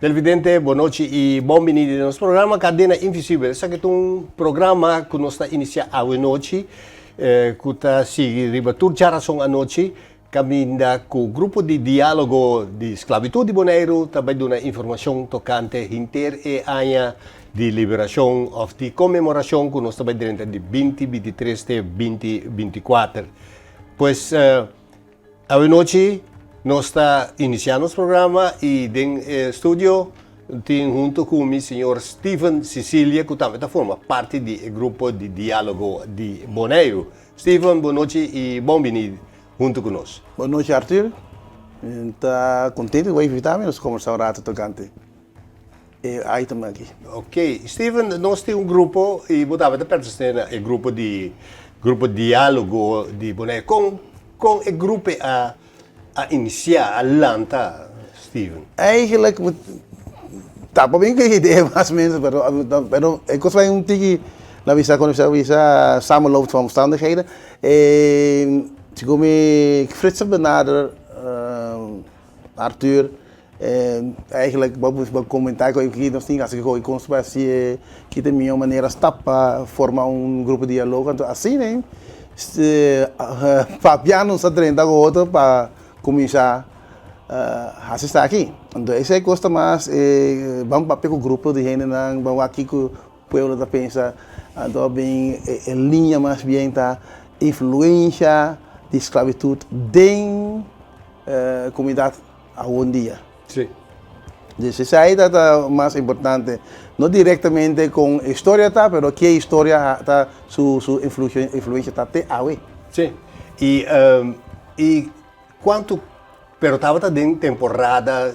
Televidente, bon nochi y bon bini den nos programa Cadena Invisibel. Esaki ta un programa cu nos ta inicia awe nochi, cu ta sigui riba tur djarason anochi, caminda cu Grupo di Dialogo di Sclavitud di Boneiru ta bay duna informacion tocante henter e aña di liberacion of di conmemoracion cu nos ta bay drenta di binti bintitres te binti binticuater. Pues, Awenochi nos ta inicia nos programa y den e studio tin hunto cu mi señor Steven Cicilia cu tambe ta forma parti di e grupo di dialogo di Boneiru. Steven, bon nochi y bon bini hunto cu nos. Bon nochi Arthur, mi ta contento cu bo a invita mi, nos a conversa un rato tocante e item aki. Ok, Steven, nos tin un grupo y bo tambe ta pertenece na e grupo di grupo dialogo di Bonaire. Con con e grupo a a inicia, a lanta, Steven? Eigenlijk ta pa bin cu e idea mas o menos, pero pero e cos bai un tiki na bisa con bisa bisa samenloop van omstandigheden. E segun mi Frits a benader Arthur. Eigenlijk bo bo comenta cu aki nos tin haci cu con pa haci ki ta e miho manera stap pa forma un grupo di dialogo anto asina papia nos a drenta cu otro pa cuminsa haci esaki anto esey cos ta mas ban papia cu grupo di hendenan ban wak kico pueblo ta pensa anto a bin e liña mas bien ta influencia di sclavitud den comunidad awendia. Sí. Dus esei ta ta mas importante. No directamente con e historia ta, pero ke historia ta su su influencia ta te awe. Sí. Y y cuanto pero tabata den temporada,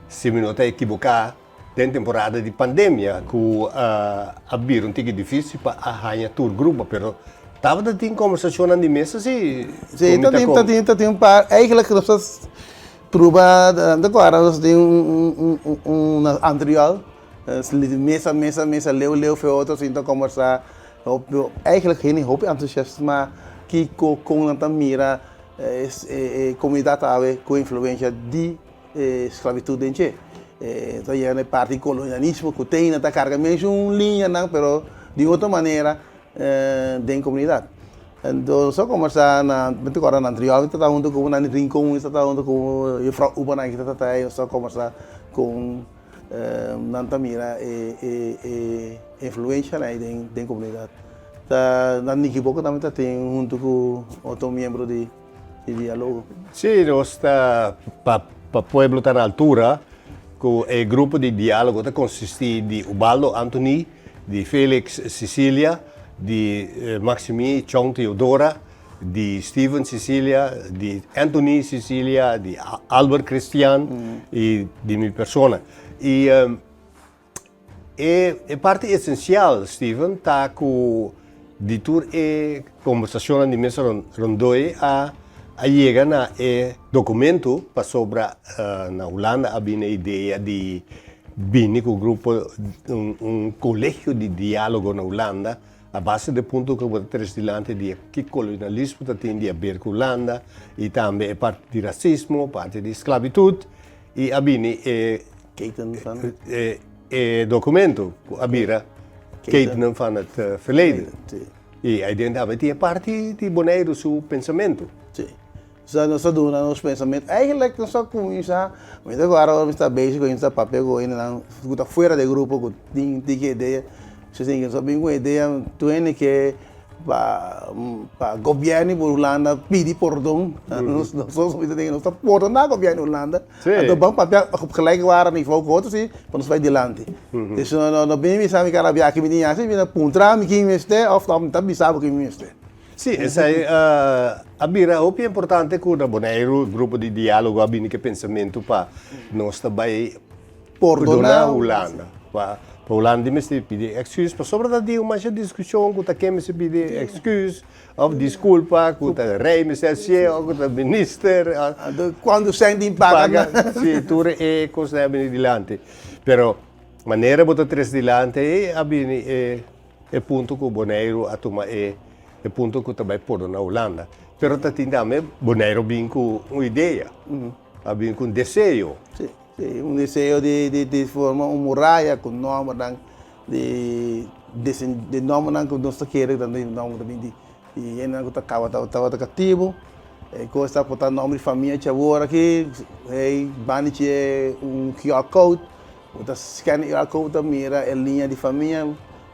si mi no ta ekiboká, Den temporada di pandemia ku a bira un tiki difísil pa a haña tur grupo, pero tabata tin kombersashonnan di mesa si? Sí, ta tin, ta tin, ta tin un par. Eigenlijk nos ta pruba, ta kòrda nos tin un un un na Antriol, mesa mesa mesa leu leu fe otro sinta kombersá. Eigenlijk hende hopi entusiasmá kiko kon nan ta mira e komunidat awe ku influensha di E sklabitut den dje. E ta yega na e parti kolonialismo ku te ainda ta karga mesun liñanan pero di otro manera den komunidat. Enton nos a kombersá na, mi ta kòrda na Antriol mi ta huntu ku nan Rincon mi ta huntu ku yufrou Ubanan ki ta ta ei nos a kombersá kon nan ta mira e e influenshanan ei den komunidat. Ta na Nikiboko tambe ta tin huntu ku otro miembro di. di dialogo. Sí, nos ta pa pa pueblo ta na altura ku e grupo di dialogo ta konsistí di Ubaldo Anthony, di Felix Cicilia, di Maximi Chong Theodora, di Steven Cicilia, di Anthony Cicilia, di Albert Christian i di mi persona. I E parti esensial, Steven, ta ku di tur e kombersashonnan di mesa rondoi a a yega na e dokumento pasobra na Hulanda a bini e idea di bini ku grupo un kolegio di dialogo na Hulanda a base di e punto ku bo ta trese dilanti di ki kolonialismo ta tin di aber ku Hulanda i tambe e parti di rasismo, parti di sklabitut i a bini e Keten van. E documento cu a bira Ketenen van het Verleden. Y ahí den tambe tin e parti di Boneiru su pensamento. Sí. So nos a duna nos pensamento. Eigenlijk nos a cuminsa, mi ta acorda ora mi sta bezig cu mi sta papia cu hendenan cu ta fuera di e grupo cu tin tiki idea. Nos a bin cu idea tur hende ke Pa pa gobierno di Hulanda pidi pordon, nos nos nos ta pordona gobierno di Hulanda, anto ban papia op gelijkwaardig niveau ku otro si pa nos bai dilanti. Dus no no bin bisa mi kada biaha ki mi tin hasi, mi ta puntra mi kin mi mester of mi ta bisa bo kin mi mester. Si, esei a bira hopi importante ku na Boneiru grupo di dialogo a bini ku e pensamentu pa nos ta bai Pordona Hulanda. Pa Hulanda di mester pidi excuse pasobra ta tin un masha discusion cu ta ken mester pidi excuse of disculpa cu ta rey mester hacié of cu ta minister. Anto cuando cent tin paga. Si, tur e cosnan a bini dilanti. Pero manera bo ta trece dilanti ei a bini e punto cu Boneiru a tuma e punto cu ta bay pordona Hulanda. Pero ta tin tambe Boneiru bin cu un idea, a bin cu un deseo. Sí, un deseo di di di forma un muraya ku nòmbernan di di nòmbernan ku nos ta kere ku ta di nòmber ta bin di di hendenan ku ta kaba tabata katibu. E kos ta por ta nòmber di famia dje awor aki, hey banda dje un QR code, bo ta scan e QR code bo ta mira e liña di famia,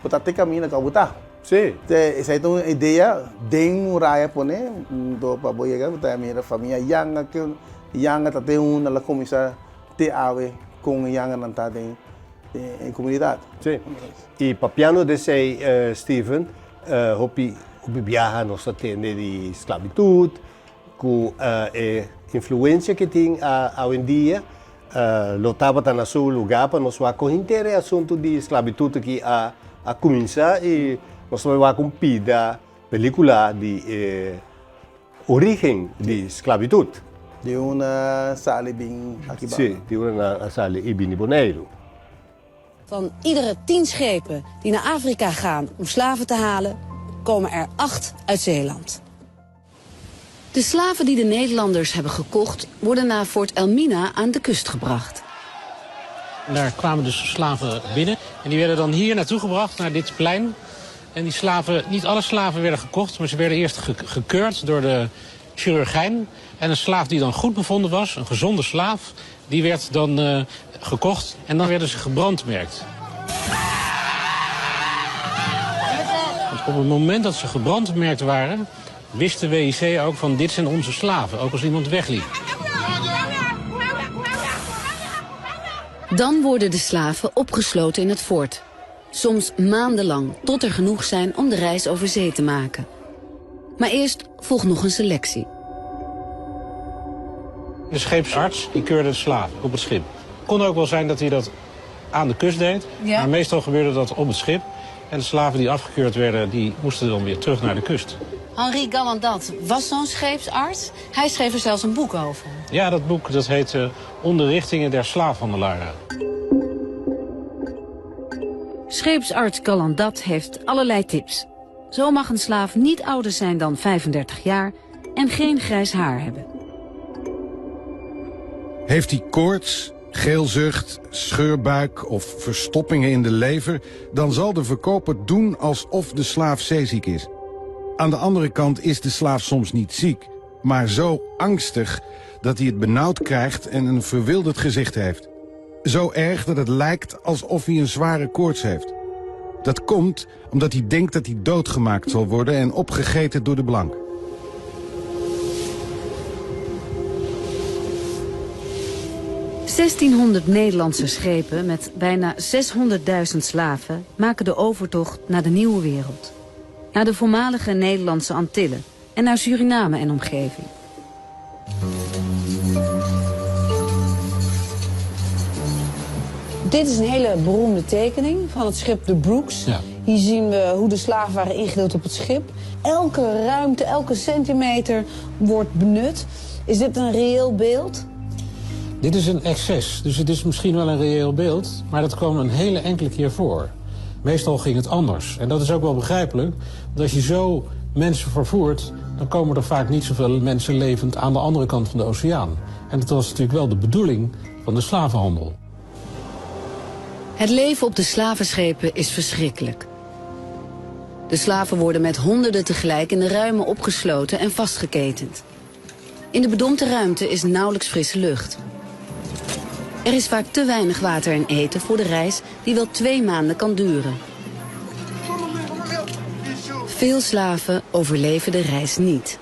bo ta te kaminda ku abo ta. Sí. Te esei ta un idea den muraya pone, anto pa bo yega bo ta mira famia Yanga ke Yanga ta den unda la kuminsá te awe kon e Yanganan ta den e komunidat. Sí. I papiando di esei Steven, hopi hopi biaha nos ta tende di sklabitut ku e influensia ke tin awendia lo tabata na su lugá pa nos wak kon henter e asuntu di sklabitut aki a a kuminsá i nos ta bai wak un pida pelikula di e orígen di sklabitut. Di una sali bin aki banda. Sí, di una nan a sali i bini Boneiru. Van iedere 10 schepen die naar Afrika gaan om slaven te halen, komen er 8 uit Zeeland. De slaven die de Nederlanders hebben gekocht, worden naar Fort Elmina aan de kust gebracht. Daar kwamen dus slaven binnen en die werden dan hier naartoe gebracht, naar dit plein. En die slaven, niet alle slaven werden gekocht, maar ze werden eerst gekeurd door de chirurgijn. En een slaaf die dan goed bevonden was, een gezonde slaaf, die werd dan gekocht en dan werden ze gebrandmerkt. Want op het moment dat ze gebrandmerkt waren, wist de WIC ook van dit zijn onze slaven, ook als iemand wegliep. Dan worden de slaven opgesloten in het fort. Soms maandenlang, tot er genoeg zijn om de reis over zee te maken. Maar eerst volgt nog een selectie. De scheepsarts die keurde de slaven op het schip. Kon ook wel zijn dat hij dat aan de kust deed, maar meestal gebeurde dat op het schip. En de slaven die afgekeurd werden, die moesten dan weer terug naar de kust. Henri Gallandat was zo'n scheepsarts. Hij schreef er zelfs een boek over. Ja, dat boek dat heet Onderrichtingen der Slaafhandelaren. Scheepsarts Gallandat heeft allerlei tips. Zo mag een slaaf niet ouder zijn dan 35 jaar en geen grijs haar hebben. Heeft hij koorts, geelzucht, scheurbuik of verstoppingen in de lever, dan zal de verkoper doen alsof de slaaf zeeziek is. Aan de andere kant is de slaaf soms niet ziek, maar zo angstig dat hij het benauwd krijgt en een verwilderd gezicht heeft. Zo erg dat het lijkt alsof hij een zware koorts heeft. Dat komt omdat hij denkt dat hij doodgemaakt zal worden en opgegeten door de blank. 1600 Nederlandse schepen met bijna 600.000 slaven maken de overtocht naar de nieuwe wereld. Naar de voormalige Nederlandse Antillen en naar Suriname en omgeving. Dit is een hele beroemde tekening van het schip de Brooks. Hier zien we hoe de slaven waren ingedeeld op het schip. Elke ruimte, elke centimeter wordt benut. Is dit een reëel beeld? Dit is een excess, dus het is misschien wel een reëel beeld, maar dat kwam een hele enkele keer voor. Meestal ging het anders. En dat is ook wel begrijpelijk, want als je zo mensen vervoert, dan komen er vaak niet zoveel mensen levend aan de andere kant van de oceaan. En dat was natuurlijk wel de bedoeling van de slavenhandel. Het leven op de slavenschepen is verschrikkelijk. De slaven worden met honderden tegelijk in de ruimen opgesloten en vastgeketend. In de bedompte ruimte is nauwelijks frisse lucht. Er is vaak te weinig water en eten voor de reis die wel 2 maanden kan duren. Veel slaven overleven de reis niet.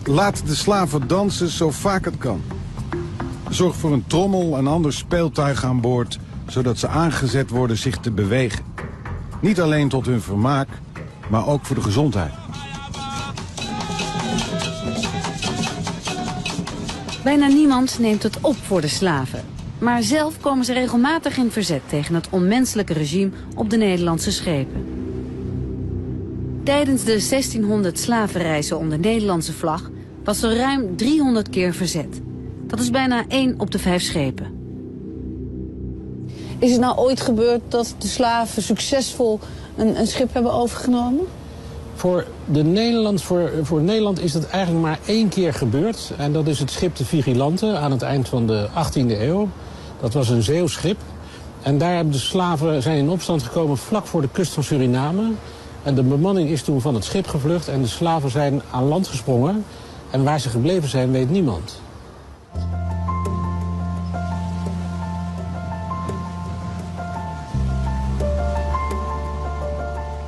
Laat de slaven dansen zo vaak het kan. Zorg voor een trommel en ander speeltuig aan boord, zodat ze aangezet worden zich te bewegen. Niet alleen tot hun vermaak, maar ook voor de gezondheid. Bijna niemand neemt het op voor de slaven. Maar zelf komen ze regelmatig in verzet tegen het onmenselijke regime op de Nederlandse schepen. Tijdens de 1600 slavenreizen onder Nederlandse vlag was er ruim 300 keer verzet. Dat is bijna 1 op de 5 schepen. Is het nou ooit gebeurd dat de slaven succesvol een schip hebben overgenomen? Voor, de Nederland, voor, voor Nederland is dat eigenlijk maar één keer gebeurd. En dat is het schip de Vigilante aan het eind van de 18e eeuw. Dat was een zeeuwschip. En daar hebben de slaven zijn in opstand gekomen vlak voor de kust van Suriname. En de bemanning is toen van het schip gevlucht en de slaven zijn aan land gesprongen. En waar ze gebleven zijn, weet niemand.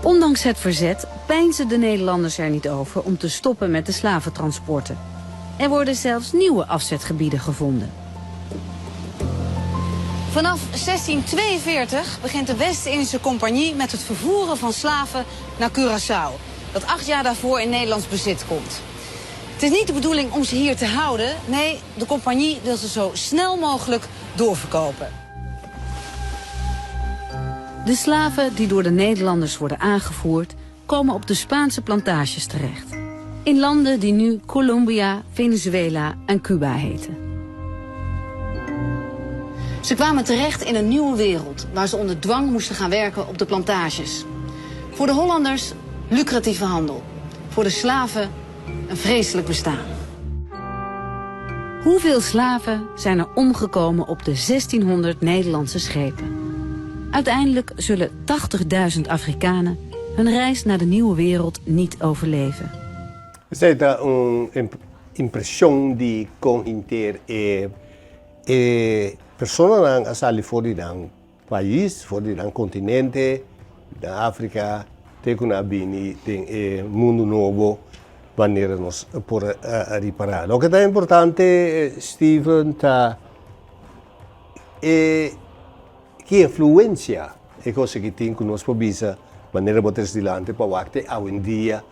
Ondanks het verzet peinzen de Nederlanders er niet over om te stoppen met de slaventransporten. Er worden zelfs nieuwe afzetgebieden gevonden. Vanaf 1642 begint de West-Indische Compagnie met het vervoeren van slaven naar Curaçao, dat acht jaar daarvoor in Nederlands bezit komt. Het is niet de bedoeling om ze hier te houden. Nee, de compagnie wil ze zo snel mogelijk doorverkopen. De slaven die door de Nederlanders worden aangevoerd, komen op de Spaanse plantages terecht. In landen die nu Colombia, Venezuela en Cuba heten. Ze kwamen terecht in een nieuwe wereld waar ze onder dwang moesten gaan werken op de plantages. Voor de Hollanders lucratieve handel. Voor de slaven een vreselijk bestaan. Hoeveel slaven zijn er omgekomen op de 1600 Nederlandse schepen? Uiteindelijk zullen 80.000 Afrikanen hun reis naar de nieuwe wereld niet overleven. Esei ta un impresion di con henter e e personanan a sali for di nan pais, for di nan continente, nan Africa, te cu nan a bini den e mundo nobo manera nos por a ripara. Loke ta importante, Steven, ta e Ki influencia e cos aki tin cu nos por bisa manera bo tres dilanti pa wak te awendia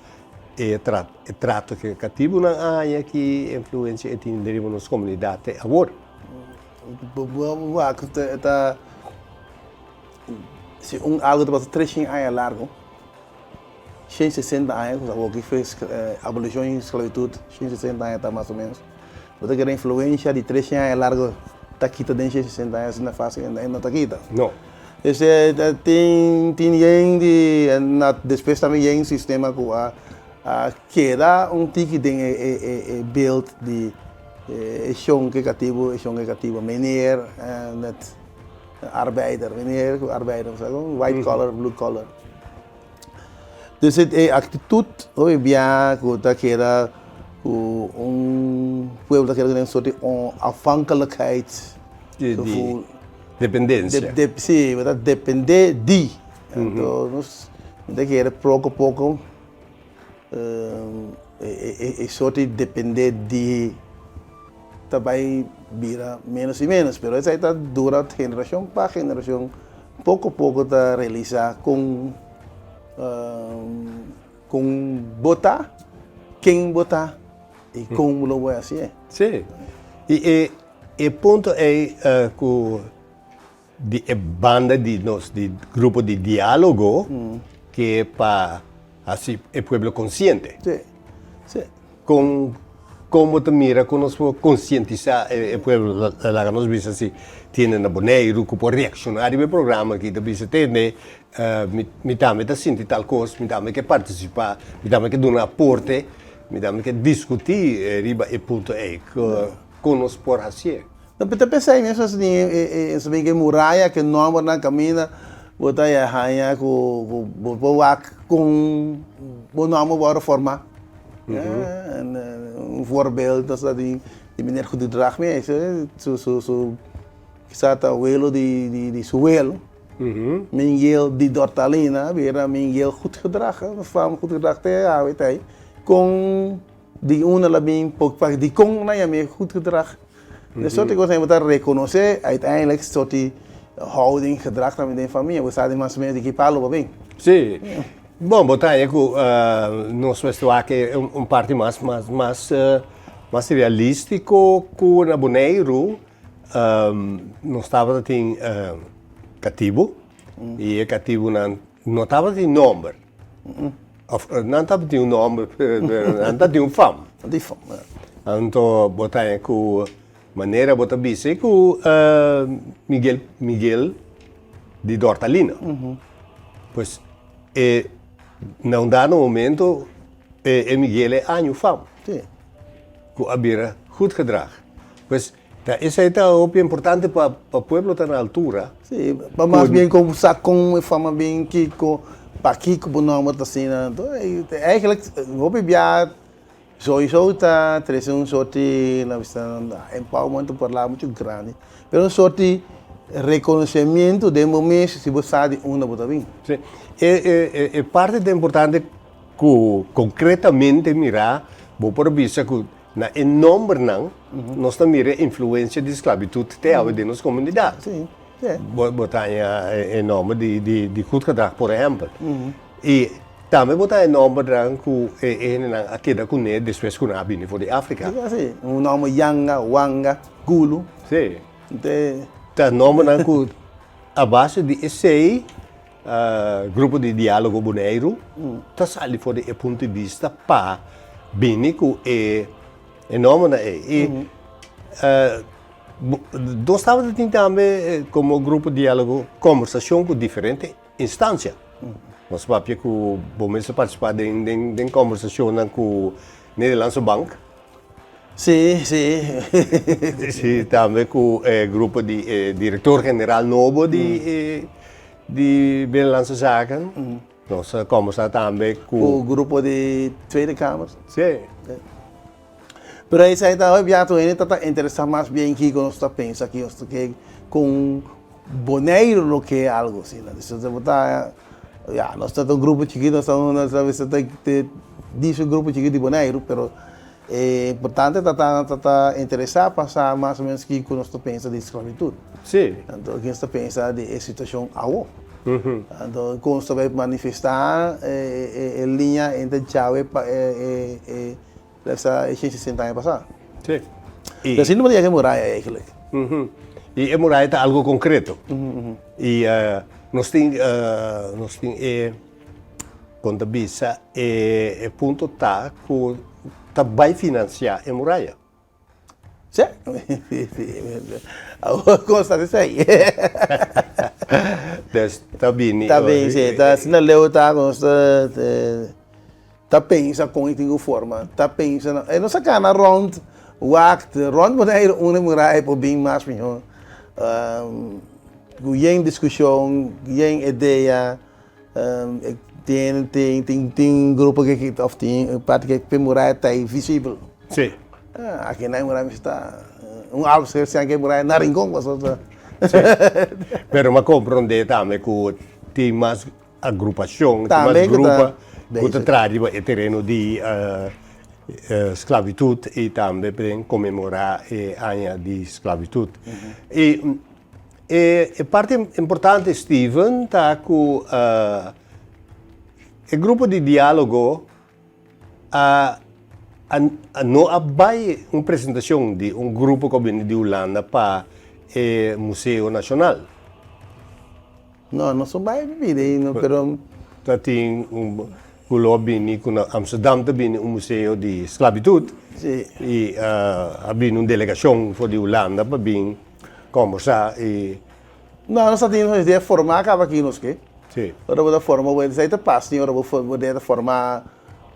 e e trato cu e catibonan a haña ki influencia e tin riba nos comunidad te awor? Bo wak ta si un algo ta pasa 300 aña largo, 160 aña, awor ki abolicion di sclavitud, 160 aña ta mas o menos. Bo ta kere influencia di 300 aña largo ta kita den 160 aña asina facil e no ta kita. No. Ese tin tin yen di na despues tambe yen sistema cu a a keda un tiki den e e e beeld di e shon ke katibu e shon ke katibu meneer net arbeider meneer cu arbeider white collar blue collar. Dus e actitud hopi bia cu ta keda cu un pueblo ta keda cu un soort di onafhankelijkheid gevoel. Dependencia. Si, bo ta depende di. Anto nos ta kere poco poco e soort di depende di ta bay bira menos y menos, pero esey ta dura generacion pa generacion. Poko poko ta realisá kon kon bo ta, ken bo ta i kon lo bo hasié. Sí. I e e punto ei ku di e banda di nos di grupo di diálogo ke pa hasi e pueblo konsiente. Sí, sí. Kon kon bo ta mira kon nos por konsientisá e pueblo? Laga nos bisa si tin hende na Boneiru ku por reakshoná riba e programa aki ta bisa tende mi mi tambe ta sinti tal kos, mi tambe ke partisipá, mi tambe ke duna aporte, mi tambe ke diskutí riba e punto ei. Kon nos por hasié? No, ta p'esei mes nos tin e e e muraya ku e nòmbernan kaminda bo ta haña ku bo por wak kon bo nòmber wòrdu formá. En un voorbeeld nos ta tin di meneer Goededrag mi su su su kisa ta welo di di di su welo Mingel di Dortalina bira Mingel Goedgedrag fam Goedgedrag te awe ta ei kon di unda la bin pa dikon nan yam'é Goedgedrag de soort di kos bo ta rekonosé uiteindelijk soort di houding gedrag tambe den famia bo sa di mas o menos di ki palo bo bin. Sí. Bon, bo ta haña ku nos mester wak e un parti mas mas mas mas realístiko ku na Boneiru nos tabata tin katibu i e katibunan no tabatin nòmber. Òf nan tabatin un nòmber pero nan tabatin un fam. Anto bo ta haña ku manera bo ta bisa ku Miguel Miguel di Dortalina. Pues e. Na un dado momento e e Miguel e año fam. Sí. Ku a bira goed gedrag. Pues ta esei ta hopi importante pa pa pueblo ta na altura. Sí, pa mas bien kon sa kon e fama bin kiko, pakiko bo nomber ta asina. Anto eigenlijk hopi bia Sowieso ta trece un soort di, laat bisa, empowerment ta un palabra mucho grandi, pero un soort di reconocimiento den bo mes si bo sa di unda bo ta bin. Sí. E, e, e parti ta importante ku konkretamente mirá bo por bisa ku na e nombernan nos ta mira e influencia di sklabitut te awe den nos komunidat. Sí, sí. Bo, bo ta haña e nomber di, di, di Goedgedrag, por ehèmpel. I tambe bo ta e nòmbernan ku e hendenan a keda kuné despues ku nan a bini for di Afrika. Sí, un nòmber Yanga, Wanga, Gulu. Sí. Te. Ta nòmbernan ku a base di esei Grupo di Diálogo Boneiru ta sali for di e punto di bista pa bini ku e nòmbernan ei. I nos tabata tin tambe komo Grupo Diálogo kòmbersashon ku diferente Instancia. Nos papia cu bo mester participa den den den conversacionnan cu Nederlandse Bank. Sí, sí. Sí, tambe cu e grupo di e director general nobo di e di Binnenlandse Zaken. Nos a conversa tambe cu. Cu grupo di Tweede Kamer. Sí. Pero esei ta hopi biaha tur hende ta ta interesa mas bien kiko nos ta pensa kiko nos ta ke kon Boneiru lo ke algo asina. Entonces bo ta ya nos ta un grupo chikito nos ta nos ta bisa ta dice un grupo chikito di Boneiru pero e importante ta ta ta ta interesa pa sa mas o menos kiko nos ta pensa di sklabitut. Sí. Anto kiko nos ta pensa di e situashon awo. Anto kon nos ta bai manifesta e liña entre djawe pa e e Esa e 160 aña pasá. Sí. I. Pero si no yega e muraya eigenlijk. I e muraya ta algo konkreto. I nos tin nos tin e kon ta bisa e e punto ta ku ta bai finansiá e muraya. Sí. Awor kon sa esei? Dus ta bini. Ta bini, sí. Ta asina leu ta ku nos ta. Ta pensa kon e tin ku forma, ta pensa na, e no sa kana rònt wak, rònt Boneiru unda e muraya por bin mas mihó. Ku yen diskushon, yen idea, tin tin tin tin grupo ke òf tin parti ke e muraya ta ei visibel. Sí. Aki nan e muraya mester ta un algo sian ke e muraya na Rincon pasobra. Sí. Pero mi a komprondé tambe ku tin mas Agrupashon, tin mas grupo ku ta traha riba e tereno di sklabitut i tambe den konmemorá e aña di sklabitut. I e parti importante, Steven, ta ku e grupo di diálogo a no a bai un presentashon di un grupo ku a bini di Hulanda pa e Museo Nashonal. No, no so bai bibida ei no, pero. Ta tin un ku lo a bini ku na Amsterdam ta bini un museo di sklabitut. Sí. I a bini un delegashon for di Hulanda pa bin kombersá i. No, nos ta tin nos idea formá kaba aki nos ke. Sí. Ora bo ta forma bo esei ta pas tin ora bo bo idea ta formá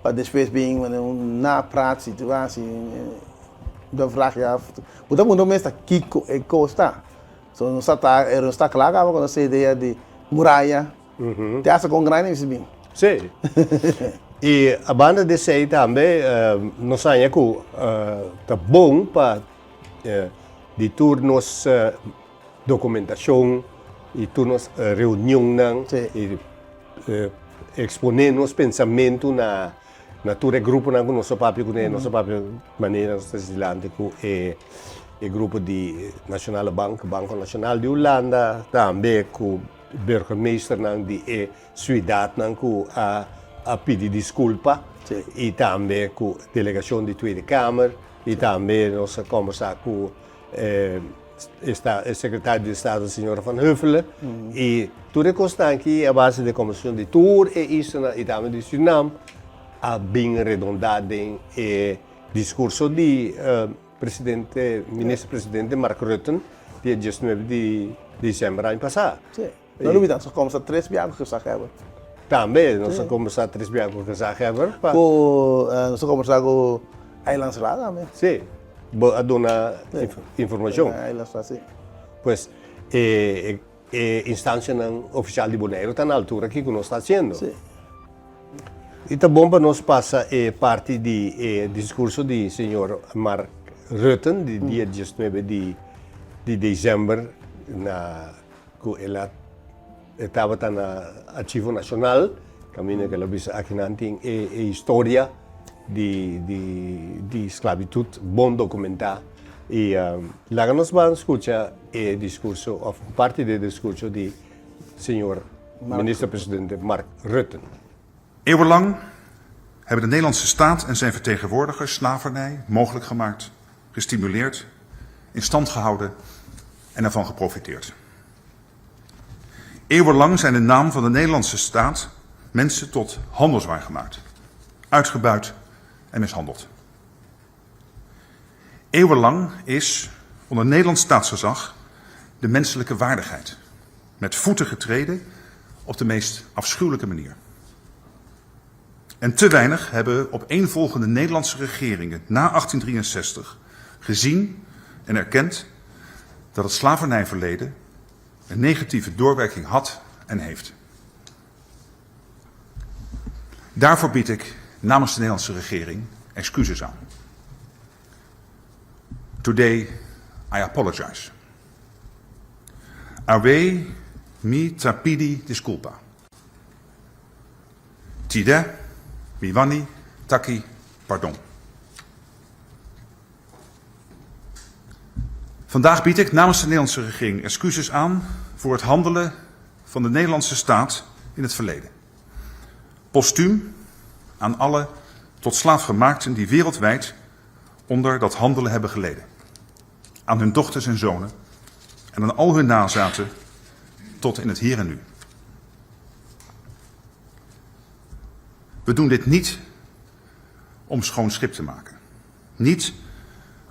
pa despues bin un napraat situatie dan vraag je af bo ta puntra bo mes ta kiko e kos ta. So nos ta ta e nos ta kla kaba ku nos idea di muraya te hasta kon grandi mester bin. Sí. I a banda di esei tambe nos haña ku ta bon pa di tur nos dokumentashon i tur nos reunionnan i eksponé nos pensamentu na Na tur e gruponan ku nos a papia kuné, nos a papia manera nos ta dilanti ku e e grupo di Nationale Bank, Banko Nashonal di Hulanda, tambe ku burgemeesternan di e siudatnan ku a a pidi diskulpa i tambe ku delegashon di Tweede Kamer i tambe nos a kombersá ku e e sekretario di estado señora Van Huffelen i tur e kosnan aki a base di e kombersashon di tur e islanan i tambe di Surinam a bin redondá den e diskurso di presidente minister presidente Mark Rutte dia diesnuebe di desèmber aña pasá. Sí, no lubidá nos a kombersá tres biaha ku Gezaghebber. Tambe nos a kombersá tres bia ku gezaghebber pa. Ku nos a kombersá ku Eilandsraad tambe. Sí, bo a duna informashon. Eilandsraad, sí. Pues e e instansianan ofisial di Boneiru ta na altura kiko nos ta hasiendo. Sí. I ta bon pa nos pasa e parti di e diskurso di señor Mark Rutte di dia diesnuebe di di desèmber na ku el a E tabata na Archivo Nacional, caminda cu el a bisa akinan tin e e historia di di di sclavitud bon documenta. Y laga nos ban scucha e discurso of un parti di e discurso di señor Minister Presidente Mark Rutte. Eeuwenlang hebben de Nederlandse staat en zijn vertegenwoordigers slavernij mogelijk gemaakt, gestimuleerd, in stand gehouden en ervan geprofiteerd. Eeuwenlang zijn de naam van de Nederlandse staat mensen tot handelswaar gemaakt, uitgebuit en mishandeld. Eeuwenlang is onder Nederlands staatsgezag de menselijke waardigheid met voeten getreden op de meest afschuwelijke manier. En te weinig hebben opeenvolgende Nederlandse regeringen na 1863 gezien en erkend dat het slavernijverleden een negatieve doorwerking had en heeft. Daarvoor bied ik namens de Nederlandse regering excuses aan. Today I apologize. Awe mi tapidi disculpa. Tide mi wani taki pardon. Vandaag bied ik namens de Nederlandse regering excuses aan voor het handelen van de Nederlandse staat in het verleden. Postuum aan alle tot slaafgemaakten die wereldwijd onder dat handelen hebben geleden. Aan hun dochters en zonen en aan al hun nazaten tot in het hier en nu. We doen dit niet om schoon schip te maken. Niet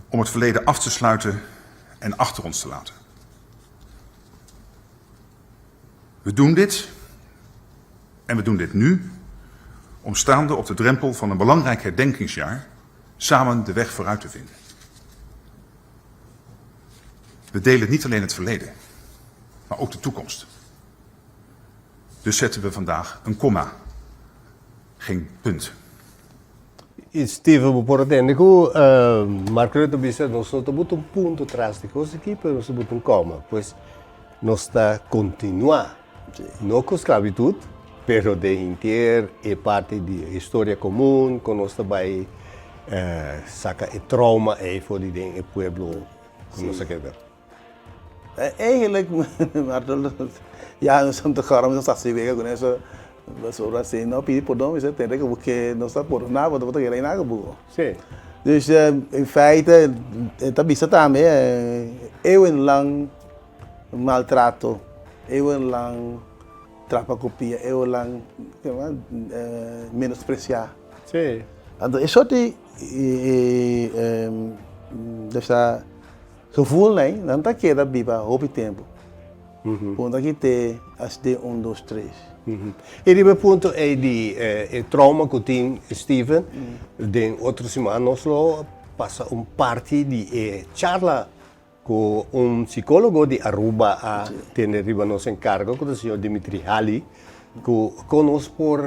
om het verleden af te sluiten en achter ons te laten. We doen dit, en we doen dit nu, om staande op de drempel van een belangrijk herdenkingsjaar samen de weg vooruit te vinden. We delen niet alleen het verleden, maar ook de toekomst. Dus zetten we vandaag een komma, geen punt. Steven, bo por a tende ku Mark Rutte bisa nos no ta buta un punto tras di kos aki, pero nos ta buta un koma. Pues nos ta kontinuá, no ku sklabitut, pero den henter e parti di e historia komun ku nos ta bai saka e trauma ei for di den e pueblo ku nos a keda. Eigenlijk, ya nos ta kòrda mi ta hasi wega kuné so pasobra si no pidi pordon mi sa tende ku bo ke no ta pordoná bo ta keda einan ku bo. Sí. Dus in feite e ta bisa tambe eeuwenlang maltrato, eeuwenlang trapa ku pia, eeuwenlang menospresiá. Sí. Anto e sorti desa. Gevoel nei, nan ta keda biba hopi tempu. Punto aki te as den un dos tres. I riba e punto ei di e trauma ku tin Steven, den otro siman nos lo pasa un parti di e charla ku un psikólogo di Aruba a tene riba nos enkargo, ku ta señor Dimitri Hali, ku kon nos por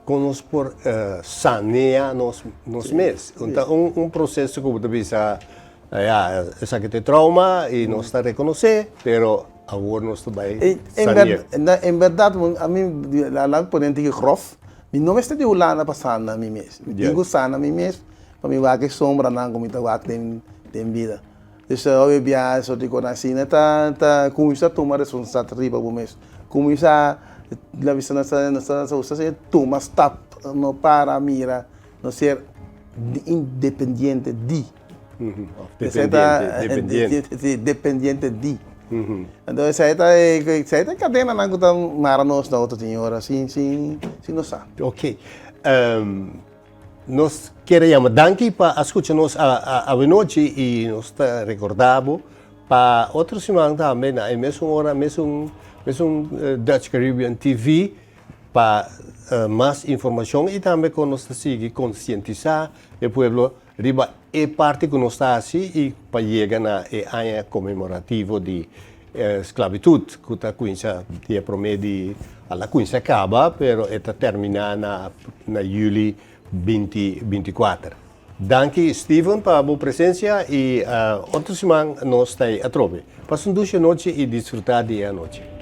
Kon nos por sanea nos nos mes? Un ta un un proseso ku bo ta bisa, ya, esaki ta e trauma i nos ta rekonosé, pero awor nos ta bai sanea. En bèrdat, ami laat mi pone un tiki gròf, mi no mester di Hulanda pa sana mi mes. Mi tin ku sana mi mes pa mi wak e sombranan ku mi ta wak den den bida. Dus hopi biaha e sort di kosnan asina ta ta kuminsá tuma responsabilidat riba bo mes. Kuminsá la bisa nos ta nos ta usa esei tuma stap, no para mira, no ser independiente di. Of dependiente, dependiente. Si, dependiente di. Entonces esei ta esei ta e kadenanan ku ta mara nos na otro tin ora sin sin sin nos sa. Oké. Nos kier a yama danki pa a skucha nos awenochi i nos ta rekorda bo pa otro siman tambe na e mesun ora, mesun mesun Dutch Caribbean TV. Pa mas informashon i tambe kon nos ta sigui konsientisá e pueblo riba e parti ku nos ta hasi i pa yega na e aña konmemorativo di sklabitut ku ta kuminsá dia promé di al a kuminsá kaba pero e ta terminá na na yüli binti 24. Danki Steven pa bo presensia i otro siman nos ta ei atrobe. Pasa un dushi anochi i disfrutá di e anochi.